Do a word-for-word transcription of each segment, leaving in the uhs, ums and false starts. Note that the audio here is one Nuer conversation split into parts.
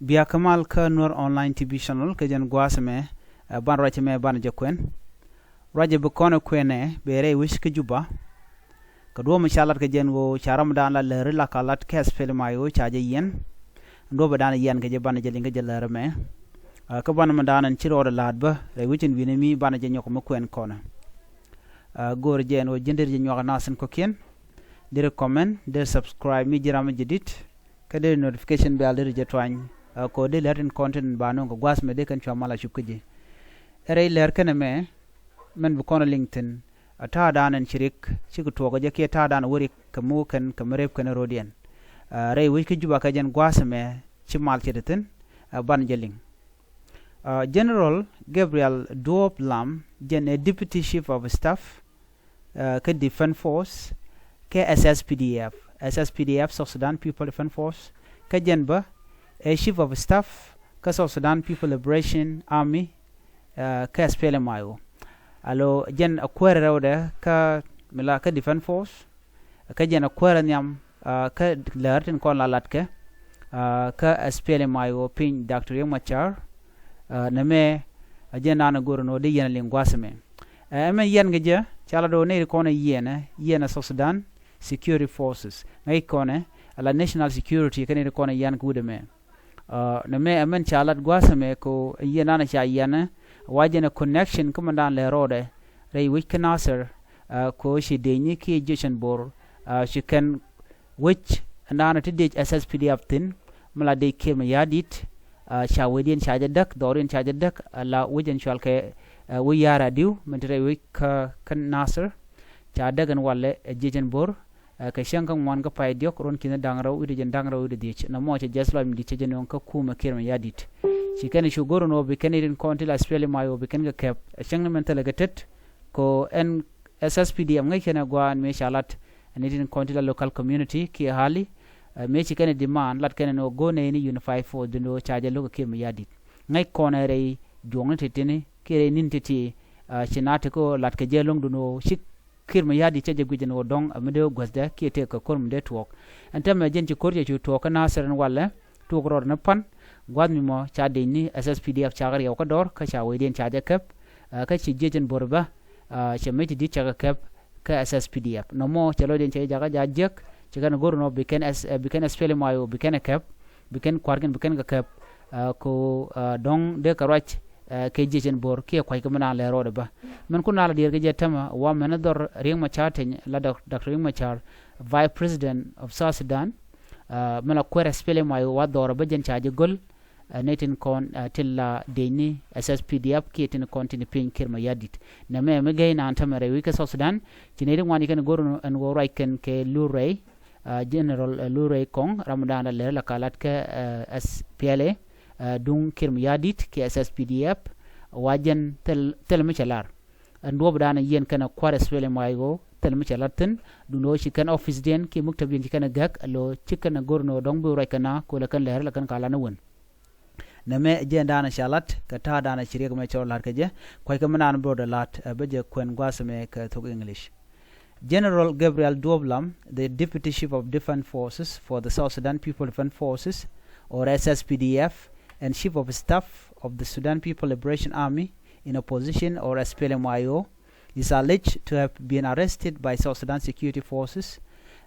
Bia kä mal kä Nuer Online T V Channel kɛ jɛn gua̱a̱th ɛmɛ, ɛ, banɛ ruac ɛmɛ banɛ jɛ kuɛn. Ruac ɛ bi kɔn ɛ kuɛn ɛ bɛ rɛy wec kä Juba. Kɛ duɔ̱ɔ̱p mi ca lat kɛ jɛn ɣöö ca ram dan la läri la ka lat kɛ SPLM-IO ca jɛ yiɛn. Duɔ̱ɔ̱p ɛ dan yiɛn kɛ jɛ banɛ jɛ liŋ kɛ jɛ läri ɛmɛ. Ɛ, kä banɛ mi dan ɛn ci rɔɔdɛ la̱a̱t bä rɛy wec in wi̱nɛ mi banɛ jɛ nyɔk mi kuɛn kɔnɛ. Ɛ, go̱o̱r jɛ ɛn ɣöö ji̱n deri jɛ nyuak ɛ nath in kɔ̱kiɛn. Deri comment, deri subscribe mi ji̱ ram mi jɛ dit. Kä deri notification bell deri jɛ tuany. Ɛ, kɛ ɣöö deri lɛr tin kɔn tin ba nööŋ kɛ gua̱a̱th mɛ dee kɛn cua mal a cup kä ji̱. Ɛ rɛy lɛr kɛn ɛmɛ mɛn bi kɔn a liŋ thi̱n. Ɛ, ta̱a̱ dan ɛn ci rik cikɛ tuɔɔk kɛ jɛ kiɛ ta̱a̱ dan ɛ wä rik kɛ mi wä kɛn kɛ mi rep kɛn rɔ̱diɛn. Ɛ, rɛy wec kä Juba kɛ jɛn gua̱a̱th ɛmɛ ci mal ce̱t thi̱n. Ɛ, banɛ jɛ liŋ. Ɛ, General Gabriel Duop Lam jɛn ɛ Deputy Chief of Staff, ɛ, kä Defense Force kɛ SSPDF. SSPDF, South Sudan People Defense Force. Kä jɛn bä ɛ Chief of Staff kä South Sudan People Liberation Army, ɛ, kä SPLM-IO. Alo jɛn ɛ kuäärɛ rɛwdɛ kä mi la kä Defense Force. Kä jɛn ɛ kuäärɛ nhiam, ɛ, kä läär tin kɔn la latkɛ, ɛ, kä SPLM-IO piny Doctor Riek Machar. Ɛ, nɛmɛ ɛ jɛn dan ɛ go̱r ɛn ɣöö dee yɛn ɛ liŋ gua̱a̱th ɛmɛ. Ɛ, ɛmɛ yɛn kɛ jɛ ca la do̱r nɛy ti kɔn ɛ yiɛn ɛ, yiɛn ɛ South Sudan Security Forces. Ŋäc kɔn ɛ ala national security kä nɛy ti kɔn ɛ yiɛn kɛ wut ɛmɛ. Ɛ, nɛmɛ ɛmɛn ca lat gua̱a̱th ɛmɛ kɛ ɣöö yiɛn dan ɛ ca yiɛn ɛ wa jɛn ɛ connection kä mɛn dan lɛ rɔɔdɛ rɛy wec kä Nasir, ɛ, kɛ ɣöö ci dëëcni kiɛ jiecän bo̱r, ɛ, ci kɛn wec ɛn dan ɛ ti dëëc SSPDF thi̱n mi la dëëc Kiir Mayardit. Ɛ, ca wecdiɛn ca jɛ däk, dhɔriɛn ca jɛ däk, ɛ, la wec ɛn cual kɛ, ɛ, wec ya̱r adiw min te rɛy wec kä, kä Nasir. Ca däk ɛn walɛ ɛ jiecän bo̱r, ɛ, kɛ cäŋ kä ŋuan kä pay diɔ̱k ruɔ̱n ki̱n da̱ŋ rɛw wi̱cdɛ jiɛn da̱ŋ rɛw wi̱cdɛ dhiec. Nɔmɔ cɛ jiath lɔc mi di̱t cɛ jɛ nööŋ kä kumɛ Kiir Mayardit. Ci kɛn cu go̱r ɛn ɣöö bi kɛn i̱ tin kɔn ti la SPLM-IO bi kɛn kɛ kɛp. Ɛ cäŋ ni mɛn thilɛ kɛ tet kɛ ɣöö ɛn SSPDF ŋäc kɛn ɛ gua̱a̱n mëë ca lat ɛn i̱ tin kɔn ti la local community kiɛ ahali. Ɛ, mëë ci kɛn ɛ demand lat kɛn ɛn ɣöö go̱o̱r nɛy ni unified force dundä ɣöö ca jɛ lo̱k ɛ Kiir Mayardit. Ŋäc kɔn ɛ rɛy juɔ̱ɔ̱ŋni ti̱ti̱ni kiɛ rɛy ni̱n ti̱ti̱. Ɛ, ci na tekɛ ɣöö lat kɛ jɛ lo̱ŋ dundä ɣöö ci Kiir Mayardit cä jɛ guic ɛn ɣöö dɔ̱ŋ ɛ mi dee guäthdɛ kiɛ tëëk kɛ ko̱r mi dee tuɔɔk. Ɛn täämɛ jɛn ci ko̱r cɛ cu tuɔɔk kä Nasir ɛn walɛ tuɔɔk rɔɔdɛ ni pan. Gua̱th mi mɔ ca dëëcni SSPDF cakɛ riɛw kä dɔ̱r kä ca wecdiɛn ca jɛ kɛp. Ɛ, kä ci jiecän bo̱r bä, ɛ, cɛ mec ti di̱t cakɛ kɛp kä SSPDF. Nɔmɔ cɛ lɔcdiɛn cɛ jakä ja̱ jiäk ci kɛn go̱r ɛn ɣöö bi kɛn S-, ɛ, bi kɛn SPLM-IO bi kɛn ɛ kɛp, bi kɛn kua̱rkiɛn bi kɛn kɛ kɛp. Ɛ, kɛ ɣöö, ɛ, dɔ̱ŋ dee kɛ ruac, ɛ, kɛ jiecän bo̱r kiɛ kua̱c kä mi naan lɛ rɔɔdɛ bä. Mɛn kun naan la diɛɛr kɛ jɛ täämɛ wa mɛn dhɔr Riek Machar Teny la Doc-, Doctor Riek Machar, Vice President of South Sudan. Ɛ, mɛn la kuäär SPLM-IO wa dhɔr bä jɛn ca jɛ go̱l. Ɛ, nɛy tin kɔn, ɛ, tin la dëëcni SSPDF kiɛ tin kɔn tin piny Kiir Mayardit. Nɛmɛ mi gɛy naan täämɛ rɛy wec kä South Sudan ci nɛy ti ŋuan ci kɛn go̱r ɛn ɣöö ruac kɛn kɛ Lur Rɛy, ɛ, General, ɛ, Lur Rɛy Kɔŋ ram mi daan la lɛr la ka lat kɛ, ɛ, SPLA, ɛ, duŋ Kiir Mayardit kɛ SSPDF. Wa jɛn thil, thil mi cɛ lar ɛn duɔ̱ɔ̱p daan ɛ yiɛn kɛn ɛ kua̱r SPLM-IO thil mi cɛ lar thi̱n. Duŋ ɣöö ci kɛn office diɛn kiɛ muktab diɛn ci kɛn ɛ gäk alo ci kɛn ɛ go̱r ɛn ɣöö dɔ̱ŋ bi ruac kɛn a kɛ ɣöö lɛ kɛn lɛr la kɛn ka lan ɛ wän. Nɛmɛ jɛn daan ɛ ca lat kɛ ta̱a̱ daan ɛ ci Riek mɛ cɔl lat kɛ jɛ. Kua̱ckɛ mi naan bi rɔɔdɛ lat, ɛ, bä jɛ kuɛn gua̱a̱th ɛmɛ kɛ thok English. General Gabriel Duop Lam, the Deputy Chief of Defense Forces for the South Sudan People Defense Forces, or SSPDF, and Chief of Staff of the Sudan People Liberation Army in opposition, or SPLM-IO, is alleged to have been arrested by South Sudan security forces.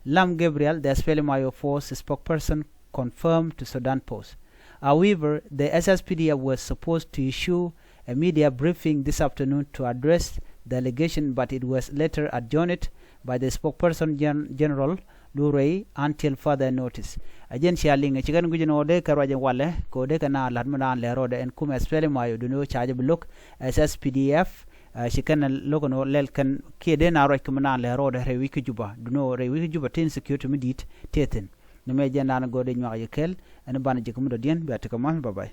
Lam Gabriel, the SPLM-IO force spokesperson, confirmed to Sudan Post. However, the SSPDF was supposed to issue a media briefing this afternoon to address the allegation, but it was later adjourned by the spokesperson Gen-, General Lur Rɛy until further notice. Ɛ jɛn cia liŋ ɛ ci kɛn guic ɛn ɣöö dee kɛ ruac ɛn walɛ kɛ ɣöö dee kɛ na la̱t mi daan lɛ rɔɔdɛ ɛn kumɛ SPLM-IO duŋ ɣöö ca jɛ bi lo̱k SSPDF. Ɛ, ci kɛn lo̱k ɛn ɣöö lɛl kɛn kiɛ dee na ruac kɛ mi daan lɛ rɔɔdɛ rɛy wec kä Juba duŋ ɣöö rɛy wec kä Juba tin security mi di̱i̱t tëë thi̱n. Nɛmɛ jɛn daan go̱o̱r dee nyuak yɛ kɛl ɛn banɛ jɛ kɛ mi dɔ̱diɛn bia tekɛ mal. Bye bye.